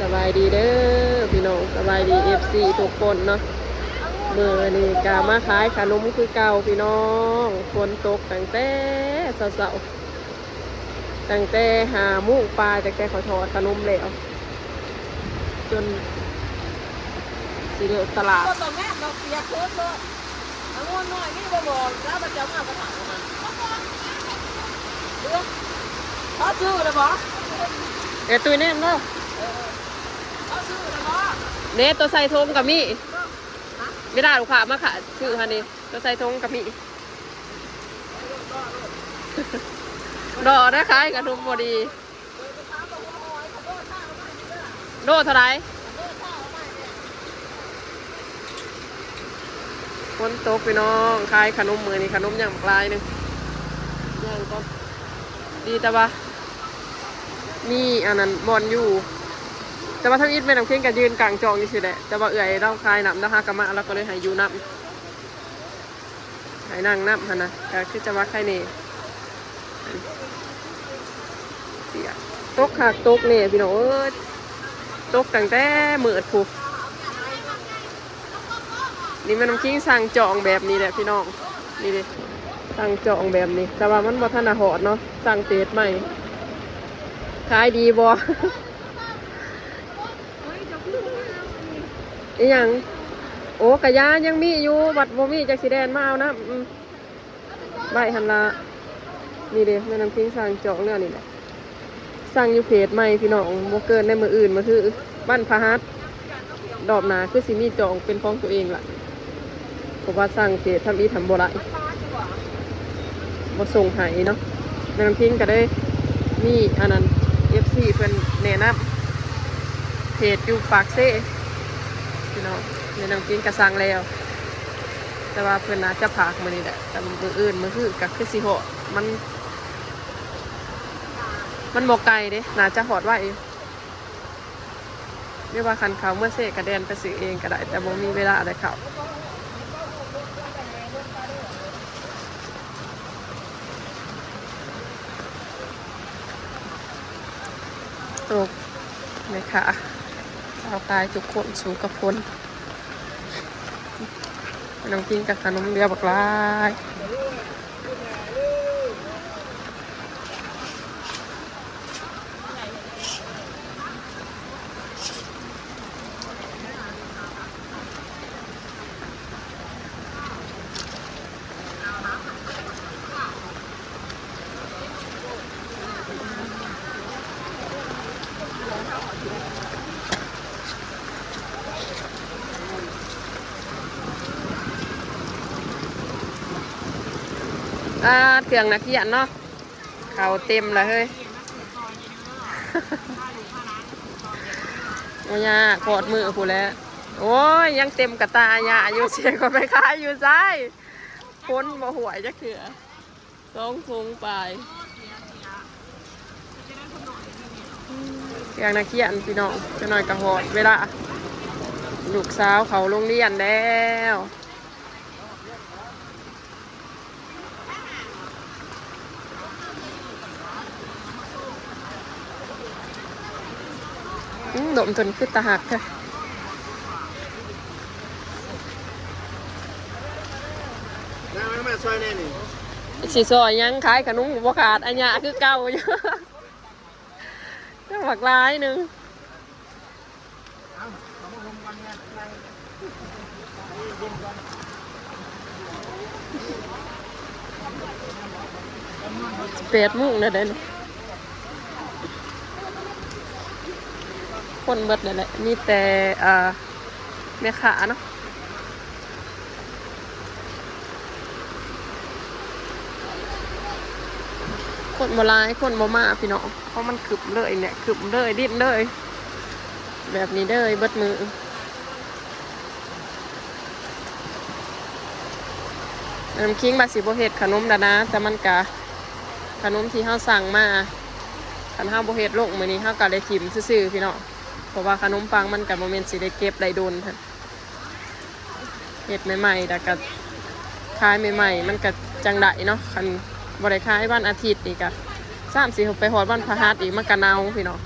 ສະບາຍດີເດີພີ່ນ້ອງ ສະບາຍດີເອັຟຊີທຸກຄົນເນາະ. ມື້ນີ້ກະມາຂາຍຂະໜົມຄືເກົ່າພີ່ນ້ອງ. ຝົນຕົກຕັ້ງແຕ່ເຊົ້າໆ ຕັ້ງແຕ່ຫ້າໂມງປາຍ ຕັ້ງແຕ່ຂ້ອຍທອດຂະໜົມແລ້ວ ຈົນຊິເລີກຕະຫຼາດ. ບໍ່ຕ້ອງແນມດອກ ປຽກເພິ່ນໂລດ. ອາງຸ່ນນ້ອຍນີ້ບໍ່ບອກ ລາວບໍ່ຈະມາກະຖາງມາ. ເອີ ເຂົາຊື້ແລ້ວບໍ່? ເອີ ຕຸ້ຍແນມເນາະ. ເຂົາຊື້ແລ້ວບໍ່? ເດ້ ໂຕໃສ່ຖົງກະມີ. ເວລາລູກຄ້າມາຂາຍ ຊື້ຫັ້ນນີ້ ໂຕໃສ່ຖົງກະມີ. ດອກໄດ້ ຂາຍກະດຸມບໍ່ດີ. ໂລເທົ່າໃດ? ຝົນຕົກພີ່ນ້ອງ ຂາຍຂະໜົມມື້ນີ້ ຂະໜົມຍັງບັກຫຼາຍໜຶ່ງ. ຍ່າງກ່ອນ ດີແຕ່ວ່າມີອັນນັ້ນບ່ອນຢູ່. ແຕ່ວ່າທຳອິດແມ່ນ້ຳຄິງກະຢືນກາງຈອງຢູ່ຊີ້ແຫຼະ ແຕ່ວ່າເອື້ອຍລາວຂາຍນ້ຳ ລາວຫາກະມາ ລາວກະເລີຍໃຫ້ຢູ່ນຳ. ໃຫ້ນັ່ງນຳຫັ້ນນະ ກະຄືຈະວ່າໄຄແນ່. ເສຍ ຕົກຄັກຕົກແນ່ພີ່ນ້ອງເອີຍ ຕົກຕັ້ງແຕ່ມືດພຸ້ນ. ນີ້ແມ່ນ້ຳຄິງສັ່ງຈອງແບບນີ້ແຫຼະພີ່ນ້ອງ. ນີ້ເດ້ ສັ່ງຈອງແບບນີ້ ແຕ່ວ່າມັນບໍ່ທັນນະຮອດເນາະ. ສັ່ງເຟສໃໝ່ ຂາຍດີບໍ່? ອີ່ຫຍັງ? ໂອ້ ກະຢາຍັງມີຢູ່ ບັດບໍ່ມີຈັກຊິແລ່ນມາເອົານຳ. ອືມ ໄວ້ຫັ້ນລະ. ນີ້ເດ້ ແມ່ນ້ຳຄິງສັ່ງຈອງແນວນີ້ແຫຼະ. ສັ່ງຢູ່ເພຈໃໝ່ພີ່ນ້ອງ ບໍ່ເກີນໃນມື້ອື່ນມື້ຮື ວັນພະຫັດ. ລອບໜ້າຄືຊິມີຈອງເປັນຂອງຕົວເອງລະ ເພາະວ່າສັ່ງເພຈທຳອິດທຳບໍ່ໄດ້ ບໍ່ສົ່ງໃຫ້ເນາະ. ແມ່ນ້ຳຄິງກະເລີຍມີອັນນັ້ນ ເອັຟຊີເພິ່ນແນະນຳເພຈຢູ່ປາກເຊພີ່ນ້ອງ. ແມ່ນ້ຳຄິງກະສັ່ງແລ້ວ ແຕ່ວ່າເພິ່ນໜ້າຈະພາກມື້ນີ້ແຫຼະ ແຕ່ມື້ອື່ນມື້ຮືກະຄືຊິຮອດ. ມັນ ມັນບໍ່ໄກເດ້ ໜ້າຈະຮອດໄວຢູ່. ຫຼືວ່າຄັນເຂົ້າເມືອເຊກະແລ່ນໄປຊື້ເອງກະໄດ້ ແຕ່ບໍ່ມີເວລາໄດ້ເຂົ້າ. ໂອ້ ແມ່ຄ້າຊາວຂາຍທຸກຄົນສູ້ກັບຝົນ. ແມ່ນ້ຳຄິງກັບຂະໜົມເຫຼືອບັກຫຼາຍ. ອ່າ ເຄື່ອງນັກຮຽນເນາະ ເຂົ້າເຕັມລະເຮີ້ຍ. ໂອ້ຍ ຍາກ ຮອດມື້ພຸ້ນແຫຼະ. ໂອ້ຍ ຍັງເຕັມກະຕ່າຍາຢູ່ ຊິໃຫ້ຂ້ອຍໄປຂາຍຢູ່ໃສ? ຝົນບໍ່ຫ້ວຍຈັກເທື່ອ. ສອງຖົງປາຍ ເຄື່ອງນັກຮຽນພີ່ນ້ອງ. ຈັກໜ້ອຍກະຮອດເວລາ ລູກສາວເຂົ້າໂຮງຮຽນແລ້ວ. ອືມ ດົມຕົວນີ້ຄືຕາຮັກແທ້. ນາງມາຊ່ອຍແດ່ນີ້. ຊິຊ່ອຍຫຍັງ ຂາຍຂະໜົມບໍ່ຂາດອາຍະຄືເກົ່າຢູ່. ຍັງບັກຫຼາຍໜຶ່ງ. ແປດໂມງແລ້ວເດ້ ຄົນເບິດແລ້ວແຫຼະ ມີແຕ່ ເອີ ແມ່ຄ້າເນາະ. ຄົນບໍ່ຫຼາຍ ຄົນບໍ່ມາພີ່ນ້ອງ ເພາະມັນຄຶ້ມເລີຍແຫຼະ ຄຶ້ມເລີຍ ດິນເລີຍ ແບບນີ້ເລີຍເບິດມື້. ນ້ຳຄິງວ່າຊິບໍ່ເຮັດຂະໜົມແລ້ວນະ ແຕ່ມັນກະ ຂະໜົມທີ່ເຮົາສັ່ງມາ ຄັນເຮົາບໍ່ເຮັດລົງມື້ນີ້ ເຮົາກະໄດ້ຖິ້ມຊື່ໆ ພີ່ນ້ອງ ເພາະວ່າຂະໜົມປັງມັນກະບໍ່ແມ່ນຊິໄດ້ເກັບໄດ້ດົນຫັ້ນ. ເຮັດໃໝ່ໆ ແລ້ວກະຂາຍໃໝ່ໆ ມັນກະຈັ່ງໄດ້ເນາະ. ຄັນບໍ່ໄດ້ຂາຍວັນອາທິດນີ້ກະ ຊ້ຳຊິໄປຮອດວັນພະຫັດອີກ ມັນກະເນົ່າພີ່ນ້ອງ.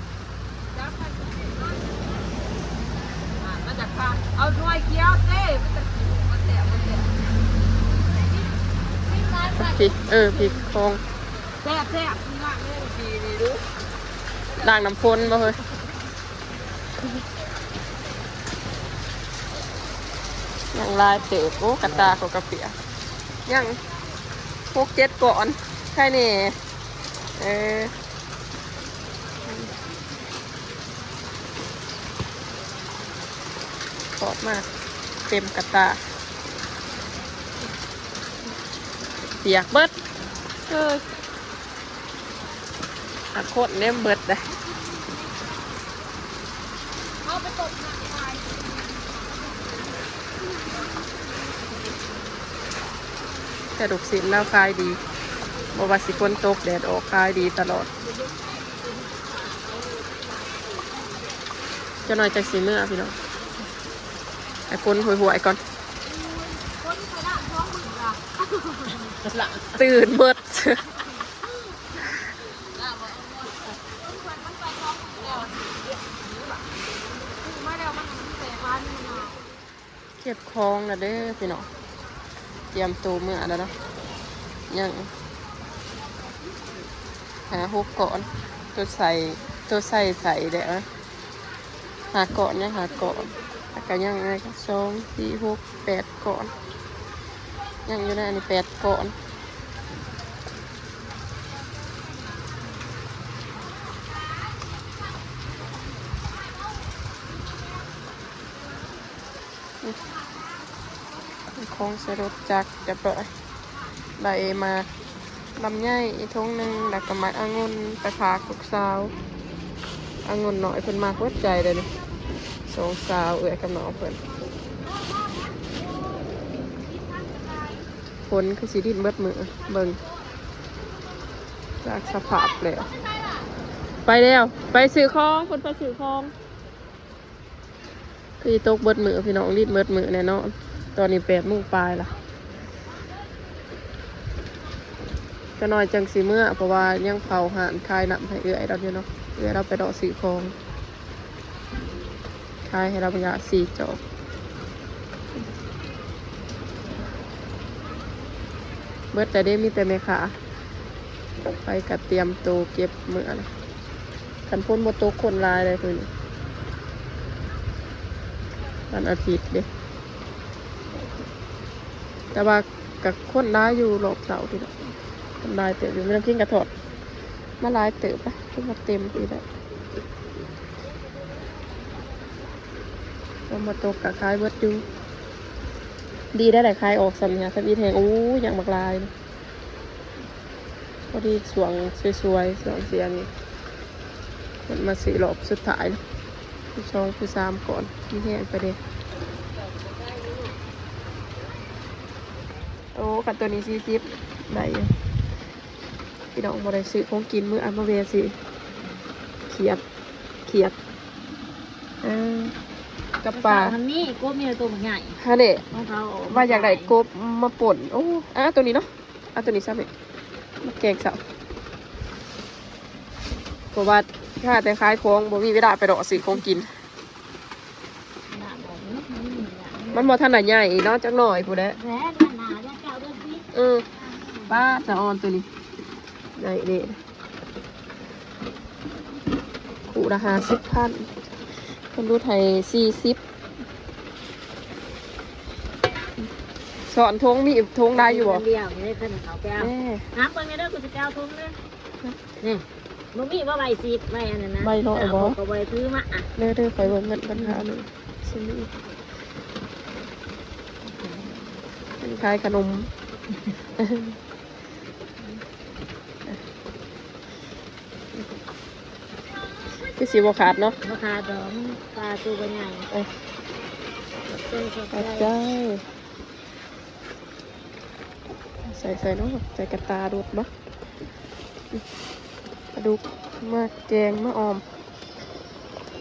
ຈະຂາດ ເອົາໜ່ວຍຂຽວເດ້ ມັນຈະກິນບໍ່ແຊບ ບໍ່ແຊບ ພິກ ເອີ ພິກຂອງ ແຊບໆ ນີ້ລະ ນີ້ ນີ້ດູ ລ້າງນ້ຳຝົນບໍ່ເຮີ້ຍ? ຍັງຫຼາຍເຕີບ. ໂອ້ ກະຕ່າເຂົາກະເປຍ ຍັງຫົກເຈັດກ້ອນ ໃຄແນ່. ເອີ ຖອດມາເຕັມກະຕ່າ ປຽກເບິດ ເອີ ຫາຄົນເຕັມເບິດເດ້. ແຕ່ລູກຊີ້ນລາວຂາຍດີ ບໍ່ວ່າຊິຝົນຕົກແດດອອກ ຂາຍດີຕະຫຼອດ. ຈັກໜ້ອຍຈັກຊິເມືອພີ່ນ້ອງ ໃຫ້ຝົນຫ້ວຍໆກ່ອນ ຕື່ນເບິດ. ເກັບຂອງແລ້ວເດີພີ່ນ້ອງ ຕຽມໂຕເມືອແລ້ວເນາະ. ຍັງຫ້າຫົກກ້ອນ ໂຕໃສ່ ໂຕໃສ່ໃສ່ແລ້ວ ຫ້າກ້ອນ ຍັງຫ້າກ້ອນ ແລ້ວກະຍັງສອງ ສີ່ ຫົກ ແປດກ້ອນ ຍັງຢູ່ໃນອັນນີ້ແປດກ້ອນ. ຂອງໃສ່ລົດຈັກຮຽບຮ້ອຍ ໄດ້ໝາກລຳໄຍອີກຖົງໜຶ່ງ ແລ້ວກະໝາກອະງຸ່ນໄປຝາກລູກສາວ. ອະງຸ່ນນ້ອຍເພິ່ນມັກເບິດໃຈເດ້ນີ້ ສອງສາວເອື້ອຍກັບນ້ອງເພິ່ນ. ຝົນຄືຊິດິນເບິດມື້ ເບິ່ງຈາກສະພາບແລ້ວ. ໄປແລ້ວ ໄປຊື້ຂອງ ເພິ່ນໄປຊື້ຂອງ. ຄືຊິຕົກເບິດມື້ພີ່ນ້ອງ ລິນເບິດມື້ແນ່ນອນ. ຕອນນີ້ແປດໂມງປາຍລະ ຈັກໜ້ອຍຈັ່ງຊິເມືອ ເພາະວ່າຍັງເຝົ້າຮ້ານຂາຍນ້ຳໃຫ້ເອື້ອຍລາວຢູ່ເນາະ. ເອື້ອຍລາວໄປເລາະຊື້ຂອງ ຂາຍໃຫ້ລາວບັກຢ່າສີ່ຈອກ ເບິດແລ້ວເດ້ ມີແຕ່ແມ່ຄ້າ. ໄປກະຕຽມໂຕເກັບເມືອລະ ຄັນຝົນບໍ່ຕົກຄົນຫຼາຍເດ້ມື້ນີ້ ວັນອາທິດເດ້. ແຕ່ວ່າກະຄົນຫຼາຍຢູ່ ຮອບເຊົ້ານີ້ລະ ຄົນຫຼາຍເຕີບຢູ່. ແມ່ນ້ຳຄິງກະຖອດມາຫຼາຍເຕີບລະ ຈົນວ່າເຕັມພີ້ແຫຼະ. ຝົນບໍ່ຕົກກະຂາຍເບິດຢູ່. ດີໄດ້ ໄດ້ຂາຍອອກຊ່ຳນີ້ ທຳອິດແຮງ ໂອ້ຍ ຍັງບັກຫຼາຍ. ພໍດີຊ່ວງສວຍໆ ຊ່ວງເສຍນີ້ ເພິ່ນມາຊື້ຮອບສຸດທ້າຍ ຜູ້ສອງຜູ້ສາມກ່ອນ ມີແຮງໄປເດ້. ໂອ້ ຄັນໂຕນີ້ສີ່ສິບ ໄດ້ຢູ່. ພີ່ນ້ອງບໍ່ໄດ້ຊື້ຂອງກິນ ມື້ອັນມາແວ່ຊື້ຂຽດ ຂຽດ ເອີ ກັບປາ. ເຊົ້າຫັ້ນມີ ກົບມີແຕ່ໂຕບັກໃຫຍ່ ຫັ້ນເດ້ ຂອງເຂົາ ວ່າຢາກໄດ້ກົບມາປົ່ນ. ໂອ້ ອາ ໂຕນີ້ເນາະ ເອົາໂຕນີ້ຊະແມ່ ມາແກງເຊົ້າ ເພາະວ່າຖ້າແຕ່ຂາຍຂອງ ບໍ່ມີເວລາໄປເລາະຊື້ຂອງກິນ. ມັນບໍ່ທັນໄດ້ໃຫຍ່ເນາະ ຈັກໜ້ອຍພຸ້ນແຫຼະ. ເອີ ປ້າ ສະອອນໂຕນີ້ ໄດ້ເດ້ ຄູ່ລະຫ້າສິບພັນ ເພິ່ນຫຼຸດໃຫ້ສີ່ສິບ. ຊ້ອນຖົງ ມີຖົງຫຼາຍຢູ່ບໍ່? ດຽວນີ້ເພິ່ນເອົາໄປເອົາ ແມ່ ຫາເບິ່ງແດ່ເດີ ກູຊິໄປເອົາຖົງເດີ. ນີ້ ບໍ່ມີບໍ່ ໃບສິບ ໃບອັນນັ້ນນະ ໃບນ້ອຍບໍ່? ເອົາ ຂ້ອຍກໍບໍ່ໄດ້ຖືມາ ອ່ະ ເດີ ເດີ ຂ້ອຍເບິ່ງເງິນກ່ອນ ຫາໜຶ່ງ ຊິມີ ເປັນຂາຍຂະໜົມ ຄືຊິບໍ່ຂາດເນາະ. ບໍ່ຂາດດອກ ປາໂຕບໍ່ໃຫຍ່ ເອີ ຂອບໃຈ ຂອບໃຈ. ໃສ່ ໃສ່ເນາະ ໃສ່ກະຕ່າໂລດເນາະ. ປາດຸກມາແກງມາອ່ອມ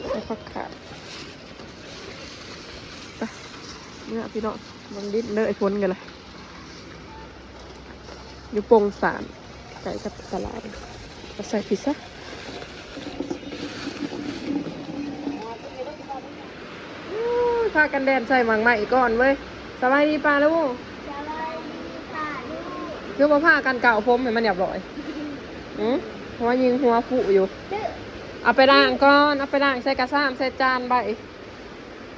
ໃສ່ຜັກຂາດ. ໄປ ເມືອພີ່ນ້ອງ ເບິ່ງດິນເດີ ຝົນກັນລະ ຢູ່ປົງສານ ໃກ້ກັບຕະຫຼາດ ເອົາໃສ່ພີ້ຊະ. ໂອ້ຍ ພາກັນແລ່ນໃສ່ໝາກໄມ້ກ່ອນເວີຍ. ສະບາຍດີປ້າລຸງ. ສະບາຍດີປ້າລຸງ. ຄືບໍ່ພາກັນເກົາຜົມໃຫ້ມັນຮຽບຮ້ອຍ? ຫື ຫົວຍິງຫົວຟຸຢູ່. ເອົາໄປລ້າງກ່ອນ, ເອົາໄປລ້າງໃສ່ກະຊາມ ໃສ່ຈານໄວ້.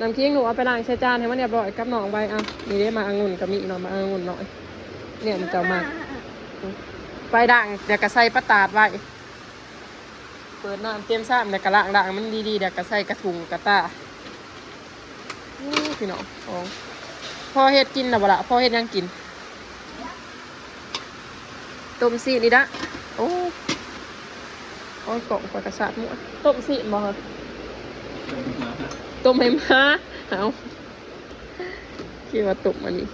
ນ້ຳຂິງລູກ ເອົາໄປລ້າງໃສ່ຈານໃຫ້ມັນຮຽບຮ້ອຍກັບນ້ອງໄວ້. ເອົາ ນີ້ເດ້ ໝາກອະງຸ່ນກໍມີເນາະ, ໝາກອະງຸ່ນນ້ອຍ ແນວເຈົ້າມັກ. ໄປລ້າງ ແລ້ວກໍໃສ່ປາຕາດໄວ້. ເປີດນ້ຳເຕັມຊາມ ແລ້ວກໍລ້າງ, ລ້າງມັນດີໆ ແລ້ວກໍໃສ່ກະທຸງກະຕາ. ໂອ້ ພີ່ນ້ອງ ພໍເຮັດກິນລະບໍ່ລະ? ພໍເຮັດຫຍັງກິນ? ຕົ້ມຊີ້ນນີ້ດະ. ໂອ້ ໂອ້ຍ ກ້ອງຂ້ອຍກະສາດໝົດ. ຕົ້ມຊີ້ນບໍ່? ຕົ້ມໃຫ້ໝາ. ເອົາ ຄິດວ່າຕົ້ມອັນນີ້.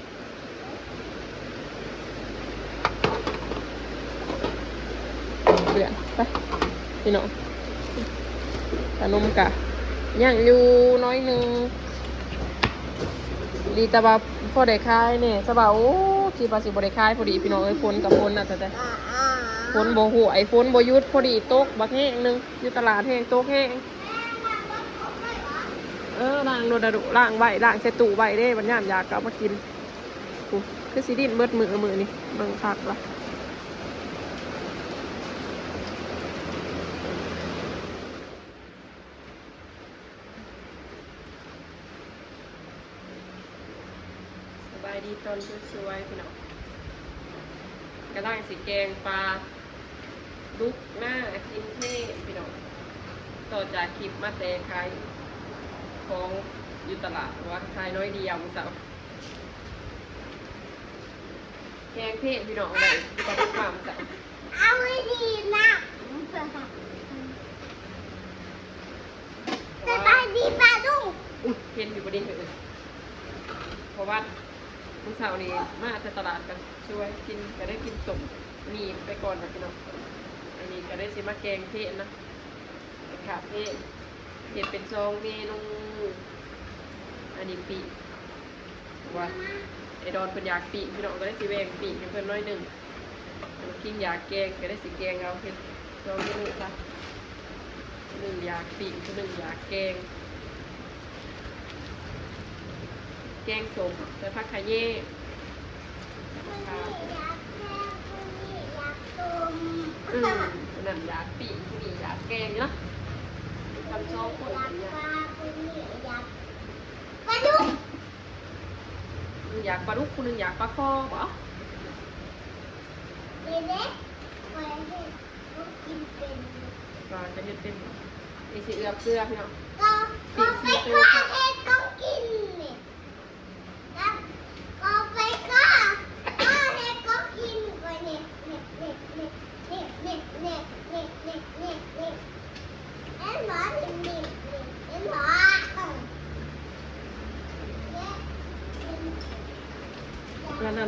ເບື່ອ ໄປ ພີ່ນ້ອງ. ຂະໜົມກະຍັງຢູ່ໜ້ອຍໜຶ່ງ, ດີແຕ່ວ່າພໍໄດ້ຂາຍແດ່. ສະບາຍ ໂອ້ ຄິດວ່າຊິບໍ່ໄດ້ຂາຍພໍດີ ພີ່ນ້ອງເອີຍ. ຝົນກໍຝົນນະ ແຕ່ ແຕ່ຝົນບໍ່ຫ້ວຍ ຝົນບໍ່ຢຸດ, ພໍດີຕົກບັກແຮງໜຶ່ງ ຢູ່ຕະຫຼາດແຮງ ຕົກແຮງ. ເອີ ລ້າງລົດລະດຸ ລ້າງໄວ້ ລ້າງໃສ່ຕູ້ໄວ້ເດ້ ບັດຍາມຢາກກໍເອົາມາກິນ. ໂອ້ ຄືຊິດິ້ນເບິດມື້ ມື້ນີ້ ເບິ່ງຄັກລະ. ສະບາຍດີຕອນສວຍໆ ພີ່ນ້ອງ. ກຳລັງຊິແກງປາດຸກໜ້າກິນເທະ ພີ່ນ້ອງ. ຕໍ່ຈາກຄລິບມາແຕ່ຂາຍຂອງຢູ່ຕະຫຼາດ ວ່າຂາຍໜ້ອຍດຽວມື້ເຊົ້າ. ແກງເພະ ພີ່ນ້ອງ ໄດ້ຢູ່ກັບຄວາມເຈົ້າ. ເອົາໄວ້ດີນະ. ສະບາຍດີປ້າລຸງ. ອຸ້ຍ ເຫັນຢູ່ບໍ່ດີເຮີ້ຍ? ເພາະວ່າມື້ເຊົ້ານີ້ມາແຕ່ຕະຫຼາດກໍຊ່ວຍກິນ ກໍໄດ້ກິນຕົ້ມໝີ່ໄປກ່ອນນະພີ່ນ້ອງ. ອັນນີ້ກໍໄດ້ຊິມາແກງເພະນະ ຂາເພະ ເຮັດເປັນສອງເມນູ. ອັນນີ້ປີ້ງ ວ່າໄອ້ດອນເພິ່ນຢາກປີ້ງ ພີ່ນ້ອງ ກໍໄດ້ຊິແບ່ງປີ້ງໃຫ້ເພິ່ນໜ້ອຍໜຶ່ງ. ນ້ຳຂິງຢາກແກງ ກໍໄດ້ຊິແກງເອົາ ເຮັດສອງເມນູຊະ. ຜູ້ໜຶ່ງຢາກປີ້ງ ຜູ້ໜຶ່ງຢາກແກງ. ແກງສົ້ມໃສ່ຜັກຂະແຍງ. ຜູ້ນີ້ຢາກແກງ ຜູ້ນີ້ຢາກຕົ້ມ. ອືມ ຜູ້ນັ້ນຢາກປີ້ງ ຜູ້ນີ້ຢາກແກງເນາະ. ທຳສອງຄົນ ຜູ້ນີ້ຢາກປາ ຜູ້ນີ້ຢາກປາດຸກ. ຜູ້ໜຶ່ງຢາກປາດຸກ ຜູ້ໜຶ່ງຢາກປາຄໍບໍ? ເດ້ ຂ້ອຍເຮັດຂອງກິນເປັນ. ກໍຈະເຮັດເປັນ. ນີ້ຊິເອືອບເກືອ ພີ່ນ້ອງ. ກໍ ກໍໄປກໍເຮັດຂອງກິນນີ້. ກໍໄປກໍ ກໍເຮັດຂອງກິນ ຂ້ອຍນີ້ ນີ້ ນີ້ ເຫັນບໍ່? ນີ້ ນີ້ ນີ້ ເຫັນບໍ່? ນັ້ນໆໆ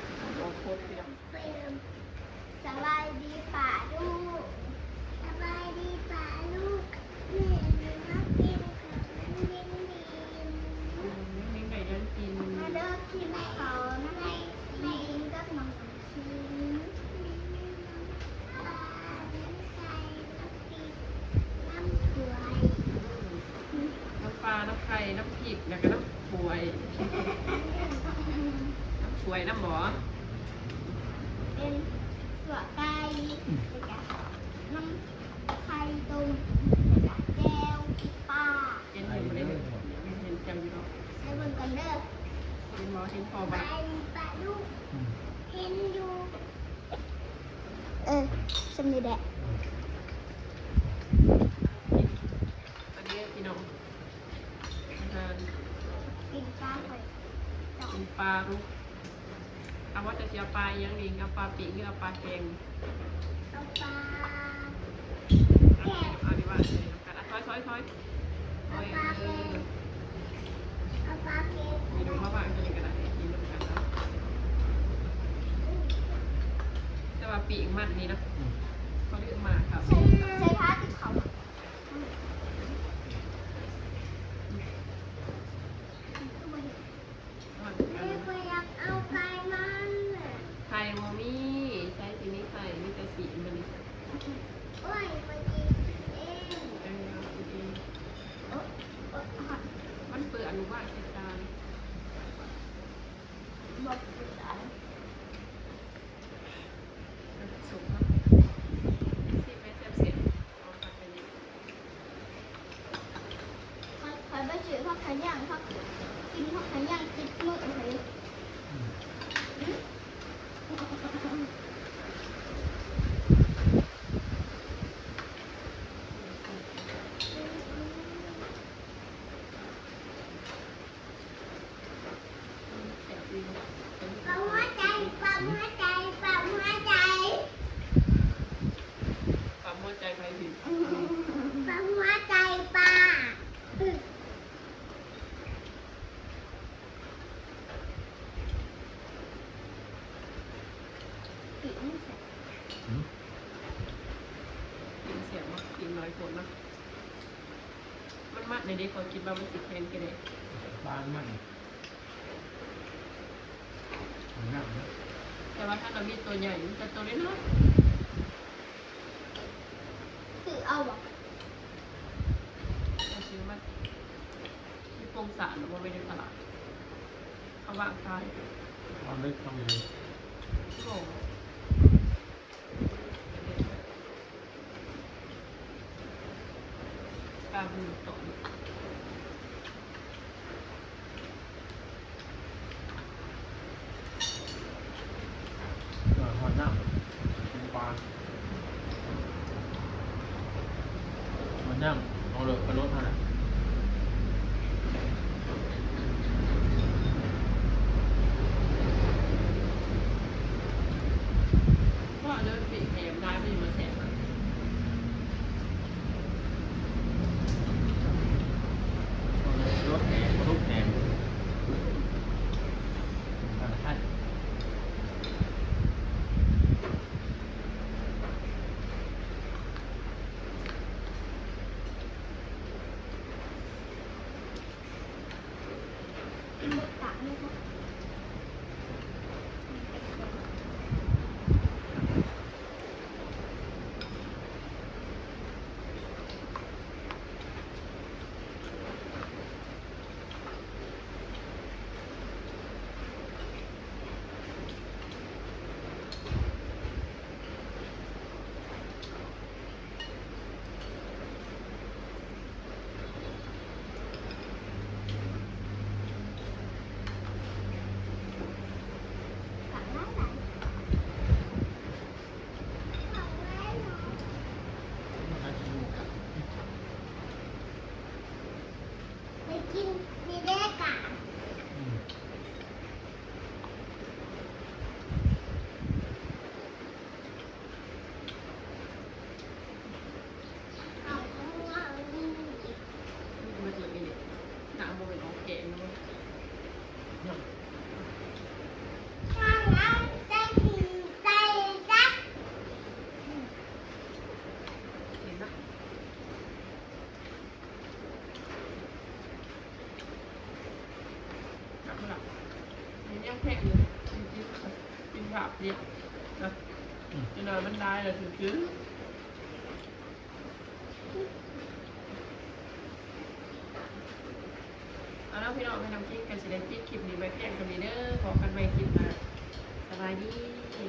ໆ. ສະບາຍດີປ້າລຸງ. ສະບາຍດີປ້າລຸງ. ແມ່ມາກິນເຂົ້ານຳດິນດິນ. ອືມ ຍັງໄດ້ເດີນກິນ. ມາເດີກິນເຂົ້ານຳແມ່ ແມ່ອິງກັບນ້ອງ ກິນ ປາ ນ້ຳໄຂ່ ນ້ຳພລິກ ນ້ຳຖ້ວຍ. ອືມ ນ້ຳປາ ນ້ຳໄຂ່ ນ້ຳພລິກ ແລ້ວກໍນ້ຳຖ້ວຍ. ນ້ຳຖ້ວຍນຳບໍ? ເປັນຂົ້ວໄກ່ ອືມ ແລ້ວກໍນ້ຳໄຂ່ຕົ້ມ ແລ້ວກໍແຈ່ວປາ. ເຫັນຢູ່ບໍ່ໄດ້ ເຫັນເຈົ້າຢູ່ດອກ. ໄປເບິ່ງກັນເດີ. ເຫັນບໍ່? ເຫັນພໍ່ບໍ່? ໄປ ໄປລູກ. ອືມ ເຫັນຢູ່. ເອີ ສ່ຳນີ້ແຫຼະ. ອັນນີ້ພີ່ນ້ອງ ອາຫານ ປີ້ງປາຂ້ອຍ ປີ້ງປາລູກ. ເອົາວ່າຈະຊິເອົາປາອີ່ຫຍັງດີ? ເອົາປາປີ້ງ ຫຼື ເອົາປາແກງ? ເອົາປາແກງ. ເອົາດີວ່າ ເອົານຳກັນ. ອ່ະ ຖອຍ ຖອຍ ຖອຍ ຖອຍ. ເອົາປາແກງ ເອີ ເອົາປາແກງ. ມີດູມາວາງຢູ່ນີ້ກໍໄດ້ ກິນນຳກັນເນາະ. ແຕ່ວ່າປີ້ງມັນນີ້ເນາະ. ອືມ. ເຂົາເອີ້ນໝາກະ ໃສ່ ໃສ່ຜ້າຕິດເຂົາ ແມ່ບໍ່ຢາກເອົາໄກ່ມັນ ໄຂ່ບໍ່ມີ ໃສຊິມີໄຂ່ ມີແຕ່ຊີ້ນບັດນີ້ ໂອ້ຍ ຂ້ອຍຊິກິນເອງ ເອີ ເອົາກິນເອງ ມັນເປື້ອນ ລູກວ່າງໃສ່ຈານ ບໍ່ເປື້ອນ. ຂ້ອຍ ຂ້ອຍໄປຊື້ຜັກຂະຫຍ້າງ ຜັກ ກິນຜັກຂະຫຍ້າງຕິດມື້ເລີຍ ອືມ. ປ້ຳຫົວໃຈ ປ້ຳຫົວໃຈ ປ້ຳຫົວໃຈ ປ້ຳຫົວໃຈໃຜຜິດ? ປ້ຳຫົວໃຈປ້າ. ປີກມັນແຊບ ຫືມ? ປີກແຊບບໍ່? ປີກໜ້ອຍໂພດເນາະ. ມັນມັດແດ່ເດ້ ຂ້ອຍຄິດວ່າມັນຊິແຂງແຕ່ໃດ ປາມັນມັນ ມັນໜັກເນາະ ແຕ່ວ່າຖ້າລາວມີຕົວໃຫຍ່ ມັນຈະໂຕນ້ອຍໆ ຄືເອົາບໍ່? ເຂົາຊື້ມາຢູ່ປົງສານ ບໍ່ແມ່ນຢູ່ຕະຫຼາດ ເຂົາວາງຂາຍ ວາງໄດ້ທຳເລີຍ ບໍ່. ປາບູຕອນ ເອີ ຮອດນ້ຳ ກິນປາ ຮອດນ້ຳ ເອົາເລີຍ ໄປລົດຫັ້ນແຫຼະ. ວ່າເດີນປີກແຫມນາຍໄປຢູ່ມາແຊະມາ ລົດແຫມ ລົດແຫມ ໄປກິນໃນແດການ ອືມ. ມັນຍັງແພງຢູ່ ກິນ ກິນ ກິນລາບດິບນະ ອືມ ຈັກໜ້ອຍມັນຫຼາຍແລ້ວຖືກຄື ເອົາລະພີ່ນ້ອງ ແມ່ນ້ຳຄິງກະຊິໄດ້ປິດຄລິບນີ້ໄວ້ພຽງເທົ່ານີ້ເດີ ພໍ້ກັນໃໝ່ຄລິບໜ້າ ສະບາຍດີ.